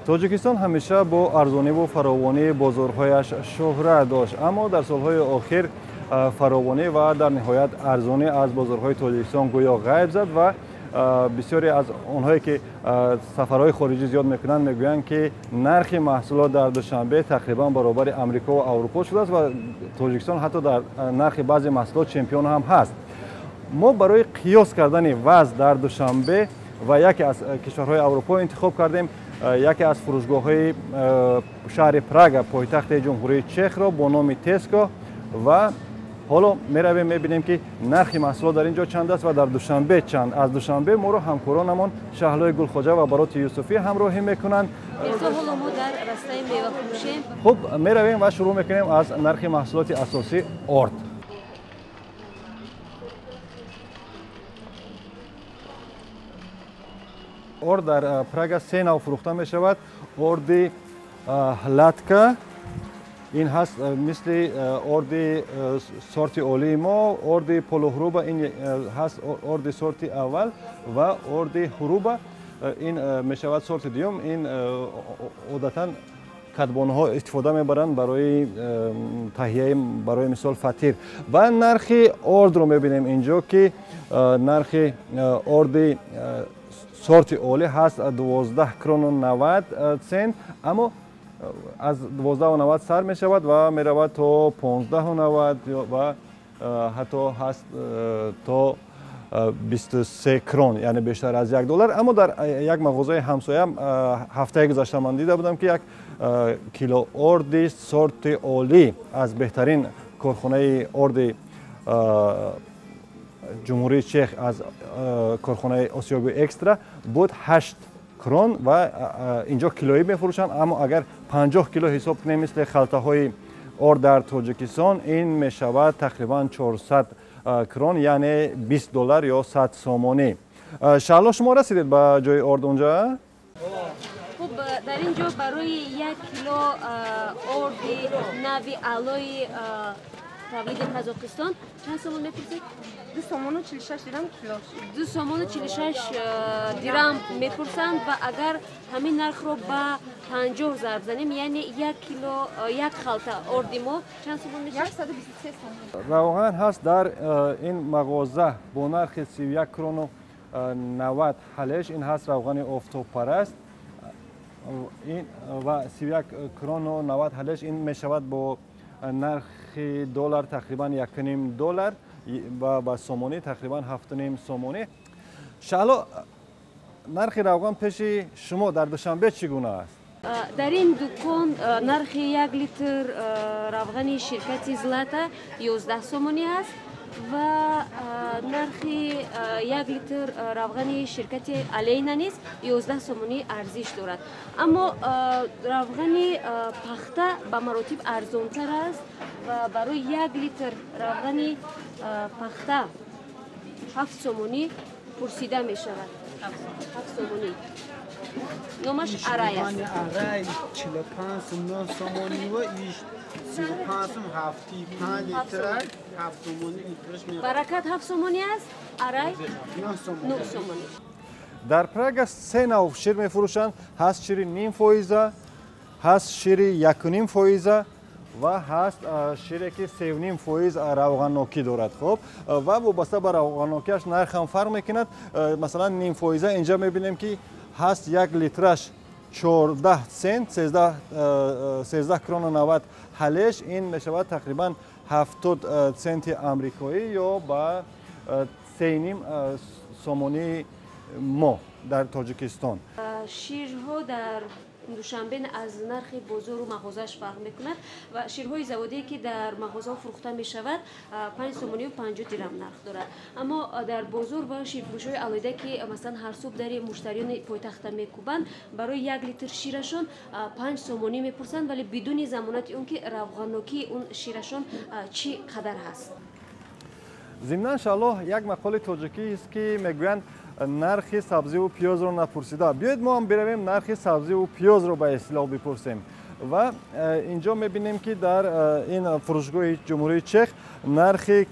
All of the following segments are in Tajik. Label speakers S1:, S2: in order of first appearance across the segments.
S1: Тоҷикистон ҳамеша бо арзониву фаровонии бозорҳояш шӯҳрат дошт, аммо дар солҳои охир фаровонӣ ва дар ниҳоят арзонӣ аз бозорҳои Тоҷикистон гӯё ғайб зад ва бисёре аз онҳое ки сафарҳои хориҷӣ зиёд мекунанд, мегӯянд, ки нархи маҳсулот дар Душанбе тақрибан баробари Амрико ва Аврупо шудааст ва Тоҷикистон ҳатто дар нархи баъзе маҳсулот чемпион ҳам ҳаст. Мо барои қиёс кардани вазъ дар Душанбе ва яке аз кишварҳои Аврупо интихоб кардем яке аз фурӯшгоҳҳои шаҳри Прага, пойтахти Ҷумҳурии Чехро бо номи Теско, ва ҳоло меравем, мебинем, ки нархи маҳсулот дар ин ҷо чанд аст ва дар Душанбе чанд. Аз Душанбе моро ҳамкоронамон Шаҳлои Гулхоҷа ва Бароти Юсуфӣ ҳамроҳӣ мекунанд. Хуб, меравем ва шурӯъ мекунем аз нархи маҳсулоти асосӣ орд. Орд дар Прага се нав фурӯхта мешавад. Орди латка, ин ҳаст мисли орди сорти олии мо, орди полуҳруба, ин ҳаст орди сорти аввал, ва орди ҳуруба, ин мешавад сорти дуюм. Ин одатан кадбонҳо истифода мебаранд барои таҳияи, барои мисол, фатир. Ва нархи ордро мебинем инҷо, ки нархи орди сорти олӣ ҳаст 12 крону 90 цент, аммо аз 12,90 сар мешавад ва меравад то 15,90 ва ҳатто ҳаст то 23 крон, яъне бештар аз 1 доллар. Аммо дар як мағозаи ҳамсоя ҳафтаи гузашта ман дида будам, ки як кило орди сорти олӣ аз беҳтарин корхонаи орди Ҷумҳурии Чех, аз корхонаи Осиёби Экстра буд, 8 крон, ва инҷо килоӣ мефурӯшанд. Аммо агар 50 кило ҳисоб кунем, мисли халтаҳои орд дар Тоҷикистон, ин мешавад тақрибан 400 крон, яъне 20 доллар ё 100 сомонӣ. Шаҳло, шумо расидед ба ҷои орд унҷа?
S2: Хуб, дар ин ҷо барои 1 кило орди нави аълои тавлиди Қазоқистон чанд сомон мепурсед?
S3: 2 сомону 46 дирам килош.
S2: 2 сомону 46 дирам мепурсанд, ва агар ҳамин нархро ба 50 зарб занем, яъне 1 кило, як халта орди мо чанд сомон мешавад?
S3: 123 сомон.
S1: Равған ҳаст дар ин мағоза бо нархи 31 крону 90 ҳалеш. Ин ҳаст равғани офтобпараст ин, ва 31 крону 90 ҳалеш, ин мешавад бо нархи доллар тақрибан 1,5 доллар ва ба сомонӣ тақрибан 7,5 сомонӣ. Шаҳло, нархи равған пеши шумо дар Душанбе чӣ гуна аст?
S2: Дар ин дукон нархи 1 литр равғани ширкати Злата 11 сомонӣ аст ва нархи 1 литр равғани ширкати Алейна низ 11 сомонӣ арзиш дорад. Аммо равғани Пахта ба маротиб арзонтар аст ва барои 1 литр равғани Пахта 7 сомонӣ пурсида мешавад. 7 сомонӣ. Номаш Арай аст.
S4: Арай 45 сум, 9 сомонӣ, ва иш 35 сум, ҳафти 5 литрак 7 сомонӣ литраш.
S2: Баракат 7 сомонӣ аст, Арай
S4: 9 сомонӣ.
S2: 9 сомонӣ.
S1: Дар Прага се нав шир мефурӯшанд. Ҳаст шири ним фоиза, ҳаст шири 1,5 фоиза ва ҳаст шире, ки 3,5 фоиз равғаннокӣ дорад. Хуб, ва вобаста ба равғаннокиаш нарх ҳам фарқ мекунад. Масалан, нимфоиза инҷа мебинем, ки ҳаст 1 литраш 14 цент, 13 крону 90 ҳалеш. Ин мешавад тақрибан 70 центи амрикоӣ ё ба 3,5 сомонии мо дар Тоҷикистон.
S2: Ширҳо дар Душанбе аз нархи бозору мағозааш фарқ мекунад, ва ширҳои заводие, ки дар мағозаҳо фурӯхта мешавад, 5 сомонию 50 дирам нарх дорад. Аммо дар бозор ва ширфурӯшҳои алоҳида, ки масалан ҳар субҳ дари муштариёни пойтахта мекӯбанд, барои 1 литр ширашон 5 сомонӣ мепурсанд, вале бидуни замонати он ки равғаннокии он ширашон чӣ қадар ҳаст.
S1: Зимнан, Шаҳло, як мақоли тоҷикист, ки мегӯянд: нархи сабзиву пиёзро напурсида. Биёед, мо ҳам биравем, нархи сабзиву пиёзро ба истилоҳ бипурсем. Ва инҷо мебинем, ки дар ин фурӯшгоҳи Ҷумҳурии Чех нархи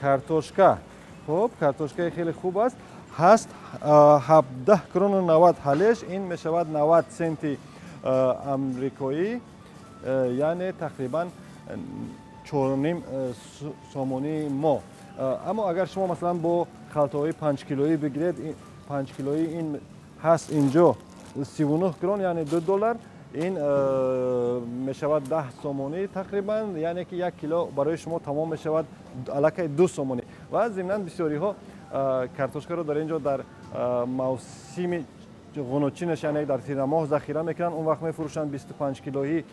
S1: картошка, хуб, картошкаи хеле хуб аст. ҳаст 17 крону 90 ҳалеш, ин мешавад 90 центи амрикоӣ, яъне тақрибан 4.5 сомонии мо. Аммо агар шумо масалан бо халтаҳои 5 килоӣ бигиред, 5 килоӣ ин ҳаст инҷо 39 крон, яъне 2 доллар, ин мешавад 10 сомонӣ тақрибан, яъне ки 1 кило барои шумо тамом мешавад аллакай 2 сомонӣ. Ва зимнан бисёриҳо картошкаро дар инҷо дар мавсими ғунучинаш, яъне дар тирамоҳ захира мекунанд, он вақт мефурӯшанд 25 килоӣ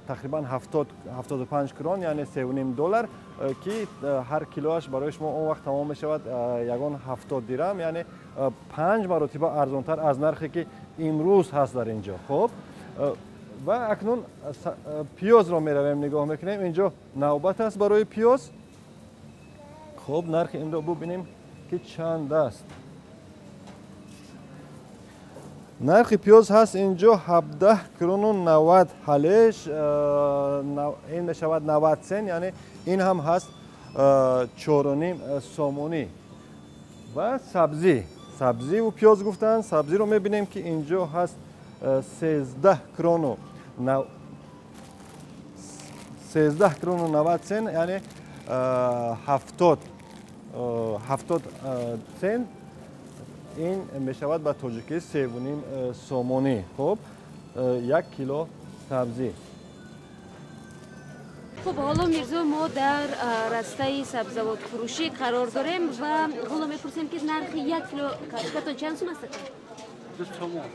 S1: тақрибан 75 крон, яъне 3.5 доллар, ки ҳар килоаш барои шумо он вақт тамом мешавад ягон 70 дирам, яъне 5 маротиба арзонтар аз нархе ки имрӯз ҳаст дар инҷо. Хуб, ва акнун пиёзро меравем нигоҳ мекунем. Инҷо навбат аст барои пиёз. Хуб, нархи инро бубинем ки чанд аст. Нархи пиёз ҳаст инҷо 17 крону 90 ҳалеш, ин мешавад 90 цент, яъне ин ҳам ҳаст 4.5 сомонӣ. Ва сабзӣ, сабзиву пиёз гуфтанд. Сабзиро мебинем ки инҷо ҳаст 13 крону 13 крону 90 цент, яъне 70 цент, ин мешавад ба тоҷикӣ 3.5 сомонӣ. Хуб, 1 кило сабзӣ.
S2: Хуб, ҳоло Мирзо, мо дар растаи сабзавотфурӯшӣ қарор дорем ва ҳоло мепурсем ки нархи 1 кило картошкатон чанд сум аст?
S4: 2 сомон.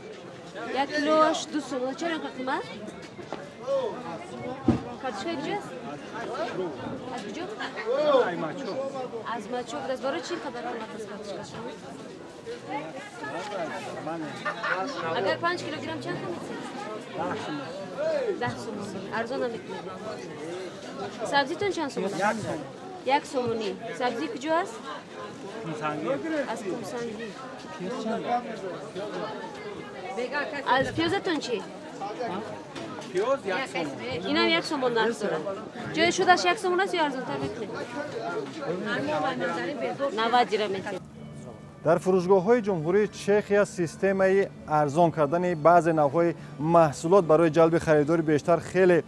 S2: 1 килоаш 2 сомон. Чаро инқадр қимат? Картошка куҷо аст? Аз куҷо? Аз Мачо. Аз барои чӣ инқадар қимат аст картошка шумо? Агар 5 килограмм чанд сум метиҳед? 10 сомон. Арзон ҳам мекунед. Сабзитон чанд сомон аст? 1 сомонӣ. Сабзӣ куҷо аст? Аз Кумсангӣ. Аз пиёзатон чӣ?
S4: Пиёз 1 сомон.
S2: Инам 1 сомон нарх дорад. Ҷои шудаш 1 сомон аст ё арзонтар мекунед? 90 дирам метиҳед.
S1: Дар фурӯшгоҳҳои Ҷумҳурии Чехия системаи арзон кардани баъзе навъҳои маҳсулот барои ҷалби харидори бештар хеле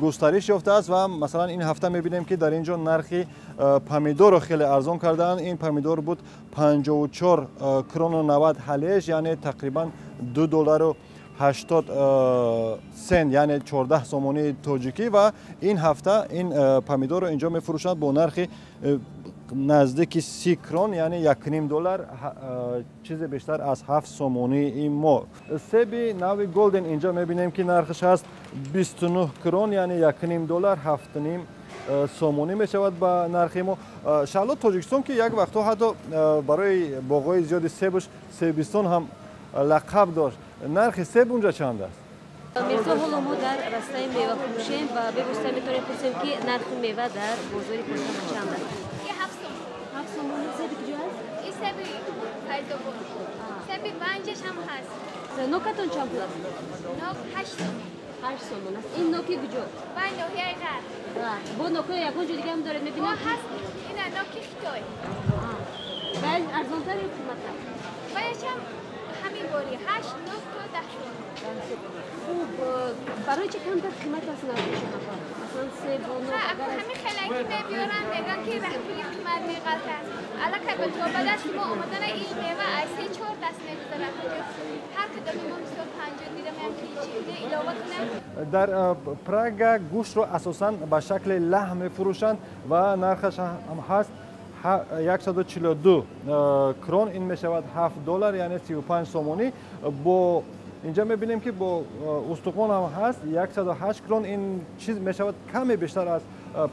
S1: густариш ёфтааст ва масалан ин ҳафта мебинем ки дар ин ҷо нархи помидорро хеле арзон кардаанд. Ин помидор буд 54 крону 90 ҳалеш, яъне тақрибан 2 доллару 80 цент, яъне 14 сомонии тоҷикӣ. Ва ин ҳафта ин помидорро инҷо мефурӯшанд бо нархи наздики 30 крон, яъне 1.5 доллар, чизе бештар аз 7 сомонии мо. Себи нави Голден инҷо мебинем ки нархаш ҳаст 29 крон, яъне 1.5 доллар, 7.5 сомонӣ мешавад ба нархи мо. Шаҳло, Тоҷикистон ки як вақтҳо ҳатто барои боғҳои зиёди себаш Себистон ҳам лақаб дошт, нархи себ унҷа чанд аст?
S2: Мирзо, ҳоло мо дар растаи мевафурӯшем ва бевосита метавонем пурсем ки нархи мева дар бозори пойтахт чанд аст. 7 сомонӣ. Себи куҷо аст?
S5: Ин себи Файзобод. Себи Ванҷаш ҳам ҳаст.
S2: Нокатон чанд пул аст?
S5: Нок 8 сомон.
S2: 8 сомон аст. Ин ноки куҷо?
S5: Вай ноҳияи Ғарб.
S2: Бо нокҳои ягон ҷо дига ҳам доред? Мебинам
S5: ҳаст. Ина ноки Хитой.
S2: Вай арзонтар ё қиматтар?
S5: Ваяшам ҳамин бори 8, 9 то 10 сомон.
S2: Хуб, барои чӣ камтар қимат аст нархи шумо? Масалан себ ва нок агар
S5: ҳамин хеле ки мебиёранд, мегӯянд ки пули қимат меғалтад. Аллакай ба дасти мо омадана ин мева аз 3-4 даст мегузарад. Ҳар кадоми мо мисол 50 дирам ки чизе илова кунам.
S1: Дар Прага гӯштро асосан ба шакли лаҳм мефурӯшанд ва нархаш ҳам ҳаст 142 крон, ин мешавад 7 доллар, яъне 35 сомонӣ. Бо инҷа мебинем ки бо устухон ҳам ҳаст 108 крон, ин чиз мешавад каме бештар аз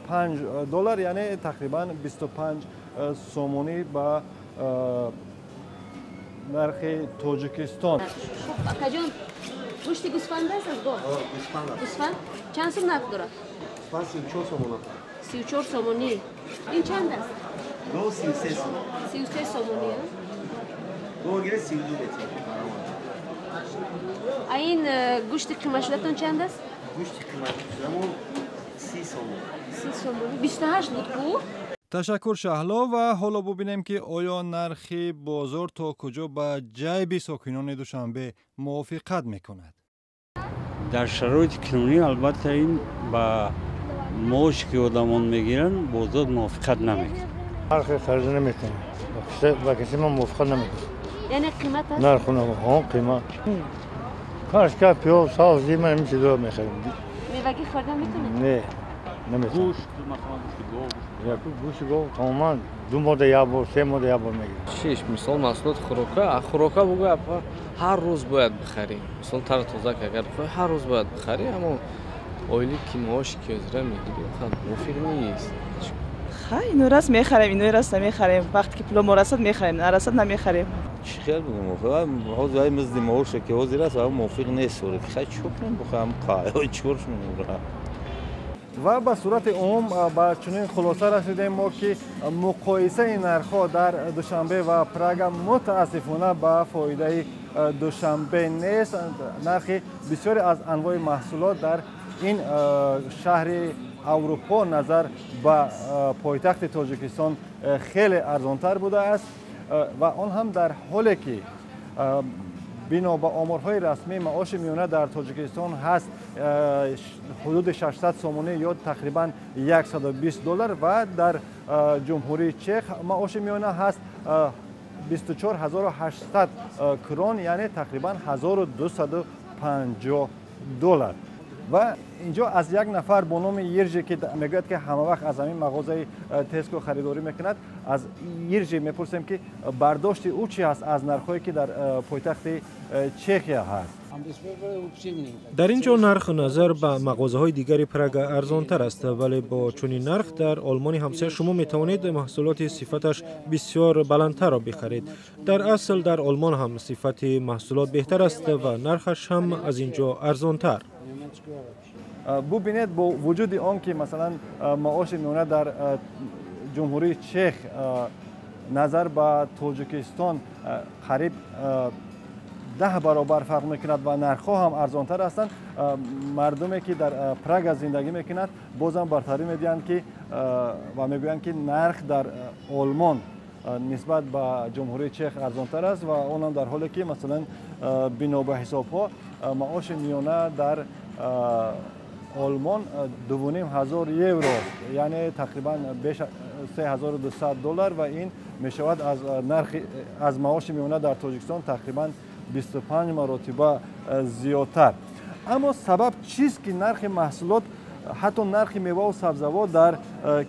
S1: 5 доллар, яъне тақрибан 25 сомонӣ ба нархи Тоҷикистон.
S2: Хуб, акаҷон, гӯшти гӯсфанд аст аз гов? Гӯсфанд. Чанд сум нарх дорад?
S6: Гӯсфанд 34 сомон.
S2: 34 сомонӣ. Ин чанд аст?
S6: Гов 33 сомон.
S2: 33 сомонӣ.
S6: Гов гиред 32 метиҳад.
S2: А ин гӯшти қиматшудатон чанд аст?
S6: Гӯшти қиматшудамон 30 сомон.
S2: 30 сомонӣ. 28 буд ку?
S1: Ташаккур, Шаҳло. Ва ҳоло бубинем, ки оё нархи бозор то куҷо ба ҷайби сокинони Душанбе мувофиқат мекунад.
S7: Дар шароити кунунӣ, албатта, ин ба маоше ки одамон мегиранд, бозор мувофиқат намекунад.
S8: Нархи харида наметавонем, ба касе ма мувофиқат намекунад.
S2: Яъне қимат аст?
S8: Нарху қимат. Кашка, пиёз, сабзӣ, ман ҳамин чизҳоро мехарем.
S2: Мевагӣ хӯрда метавонед?
S8: Не, наметавонем.
S7: Гӯшт, масалан, гӯшти гов.
S8: Гӯшти гов тамоман 2 моҳда як бор, 3 моҳда як бор мегирем.
S9: Чиш, мисол, маҳсулоти хӯрока, хӯрока бугӯ, ҳар рӯз бояд бихарӣ. Мисол, тару тоза ки агар бихоҳӣ, ҳар рӯз бояд бихарӣ, аммо ойлик ки, маоше ки ҳозира мегирӣ, мувофиқ нест.
S10: Хай, ино раст мехарем, инои раст намехарем. Вақте ки пуло мо расад, мехарем, нарасад, намехарем.
S11: Чӣ хел бигӯм, ҳозир ай мизди маоше ки ҳозир аст, мувофиқ нест. Хай, чӣ кунем, бихоҳам қай чикор шунем.
S1: Ва ба сурати умум ба чунин хулоса расидем мо, ки муқоисаи нархҳо дар Душанбе ва Прага мутаассифона ба фоидаи Душанбе нест. Нархи бисёре аз анвои маҳсулот дар ин шаҳри Аврупо назар ба пойтахти Тоҷикистон хеле арзонтар будааст, ва он ҳам дар ҳоле ки бино ба оморҳои расмӣ маоши миёна дар Тоҷикистон ҳаст ҳудуди 600 сомонӣ ё тақрибан 120 доллар, ва дар Ҷумҳурии Чех маоши миёна ҳаст 24 800 крон, яъне тақрибан 1250 доллар. Ва инҷо аз як нафар бо номи Иржи, ки мегӯяд, ки ҳама вақт аз ҳамин мағозаи Теско харидорӣ мекунад, аз Иржи мепурсем, ки бардошти ӯ чи ҳаст аз нархҳое, ки дар пойтахти Чехия ҳаст.
S12: Дар ин ҷо нарх назар ба мағозаҳои дигари Прага арзонтар аст, вале бо чунин нарх дар Олмони ҳамсоя шумо метавонед маҳсулоти сифаташ бисёр баландтарро бихаред. Дар асл, дар Олмон ҳам сифати маҳсулот беҳтар аст ва нархаш ҳам аз ин ҷо арзонтар.
S1: Бубинед, бо вуҷуди он ки, масалан, маоши миёна дар Ҷумҳурии Чех назар ба Тоҷикистон қариб 10 баробар фарқ мекунад ва нархҳо ҳам арзонтар ҳастанд, мардуме ки дар Прага зиндагӣ мекунад, бозам бартарӣ медиҳанд ки ва мегӯянд, ки нарх дар Олмон нисбат ба Ҷумҳурии Чех арзонтар аст, ва онам дар ҳоле ки, масалан, бино ба ҳисобҳо маоши миёна дар Олмон 2500 евро, яъне тақрибан беш 3200 доллар, ва ин мешавад аз нархи, аз маоши миёна дар Тоҷикистон тақрибан 25 маротиба зиёдтар. Аммо сабаб чист, ки нархи маҳсулот, ҳатто нархи меваву сабзавот дар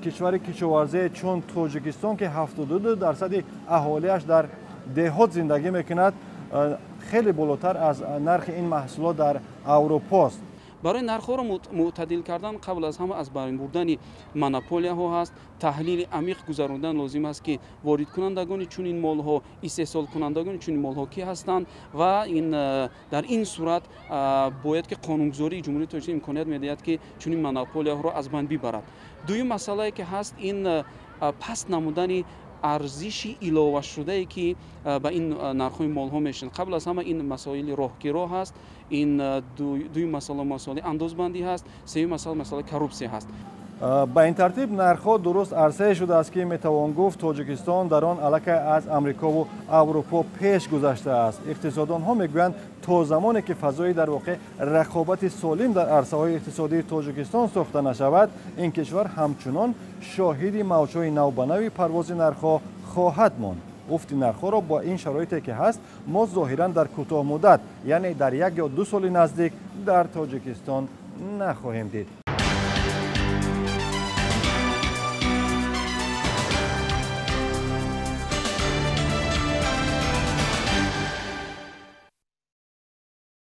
S1: кишвари кишоварзие чун Тоҷикистон, ки 72% аҳолиаш дар деҳот зиндагӣ мекунад, хеле болотар аз нархи ин маҳсулот дар Аврупост?
S13: Барои нархҳоро мӯътадил кардан, қабл аз ҳама аз байн бурдани монополияҳо ҳаст. Таҳлили амиқ гузарондан лозим аст, ки воридкунандагони чунин молҳо, истеҳсолкунандагони чунин молҳо кӣ ҳастанд, ва ин дар ин сурат бояд ки қонунгузории Ҷумҳурии Тоҷикистон имконият медиҳад, ки чунин монополияҳоро аз байн бибарад. Дуюм масъалае ки ҳаст, ин паст намудани арзиши иловашудае, ки ба ин нархҳои молҳо мешаванд. Қабл аз ҳама ин масоили роҳкиро ҳаст, ин дуюм масъала масъалаи андозбандӣ ҳаст, сеюм масъала масъалаи коррупсия ҳаст.
S1: Ба ин тартиб, нархҳо дуруст арсае шудааст, ки метавон гуфт, Тоҷикистон дар он аллакай аз Амрикову Аврупо пеш гузаштааст. Иқтисодонҳо мегӯянд, то замоне ки фазои дар воқеъ рақобати солим дар арсаҳои иқтисодии Тоҷикистон сохта нашавад, ин кишвар ҳамчунон шоҳиди мавҷҳои навбанави парвози нархҳо хоҳад монд. Уфти нархҳоро бо ин шароите ки ҳаст, мо зоҳиран дар кӯтоҳмуддат, яъне дар 1 ё 2 соли наздик, дар Тоҷикистон нахоҳем дид.